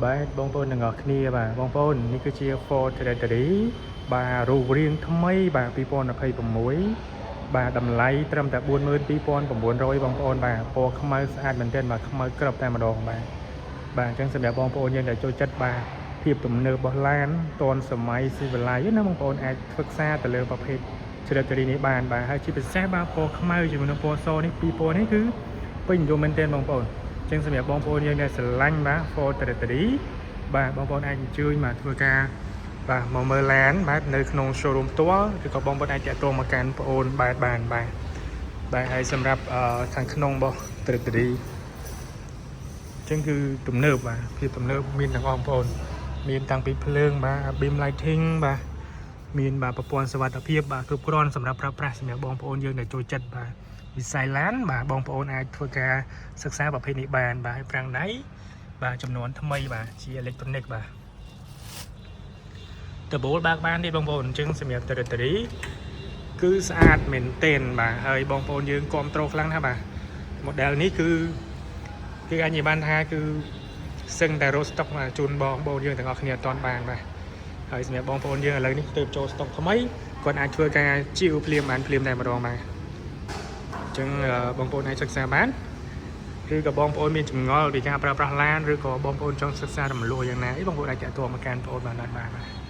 បាទបងប្អូនទាំងអស់គ្នាបាទបងប្អូននេះគឺជា Ford Territory បាទរូបរាងថ្មីបាទ2026បាទតម្លៃត្រឹមតែ42,900បងប្អូនបាទពណ៌ខ្មៅស្អាតមែនទែនបាទខ្មៅក្រឹបតែម្ដងបាទបាទអញ្ចឹងសម្រាប់បងប្អូនយើងដែលចូលចិត្តបាទភាពទំនើបរបស់ឡានទាន់សម័យស៊ីវិល័យណាបងប្អូនអាចសិក្សាទៅលើប្រភេទ Territory នេះបានបាទហើយជាពិសេសបាទពណ៌ខ្មៅជាមួយនឹងពណ៌សនេះពីរពណ៌នេះគឺពេញនិយមមែនទែនបងប្អូនអញ្ចឹងសម្រាប់បងប្អូនយើងដែលស្រឡាញ់បាទ Ford Territory បាទបងប្អូនអាចអញ្ជើញមកធ្វើការបាទមកមើលឡានបាទនៅក្នុង showroom ផ្ទាល់ឬក៏បងប្អូនអាចទាក់ទងមកកាន់ប្អូនបាទបានបាទបាទហើយសម្រាប់អឺខាងក្នុងរបស់ Territory អញ្ចឹងគឺទំនើបបាទភាពទំនើបមានទាំងអស់បងប្អូនមានតាំងពីភ្លើងបាទ beam lighting បាទមានបាទប្រព័ន្ធសុវត្ថិភាពបាទគ្រប់គ្រាន់សម្រាប់ប្រើប្រាស់សម្រាប់បងប្អូនយើងដែលចូលចិត្តបាទវិស័យឡានបាទបងប្អូនអាចធ្វើការសិក្សាប្រភេទនេះបានបាទហើយប្រាំងដៃបាទចំនួនថ្មីបាទជាអេឡិចត្រូនិកបាទដបូលបើកបានទេបងប្អូនអញ្ចឹងសម្រាប់ Territory គឺស្អាតមែនទែនបាទហើយបងប្អូនយើងគ្រប់ត្រូលខ្លាំងណាស់បាទ model នេះគឺគឺអាចនិយាយបានថាគឺសឹងតែរក stock មកជូនបងប្អូនយើងទាំងអស់គ្នាអត់ទាន់បានបាទហើយសម្រាប់បងប្អូនយើងឥឡូវនេះទើបចូល stock ថ្មីគាត់អាចធ្វើការជាវភ្លាមបានភ្លាមតែម្ដងបាទអញ្ចឹងបងប្អូនអាចសិក្សាបានឬក៏បងប្អូនមានចម្ងល់ពីការប្រើប្រាស់ឡានឬក៏បងប្អូនចង់សិក្សារំលោះយ៉ាងណាអីបងប្អូនអាចទាក់ទងមកកាន់បងប្អូនបានបានបាទ។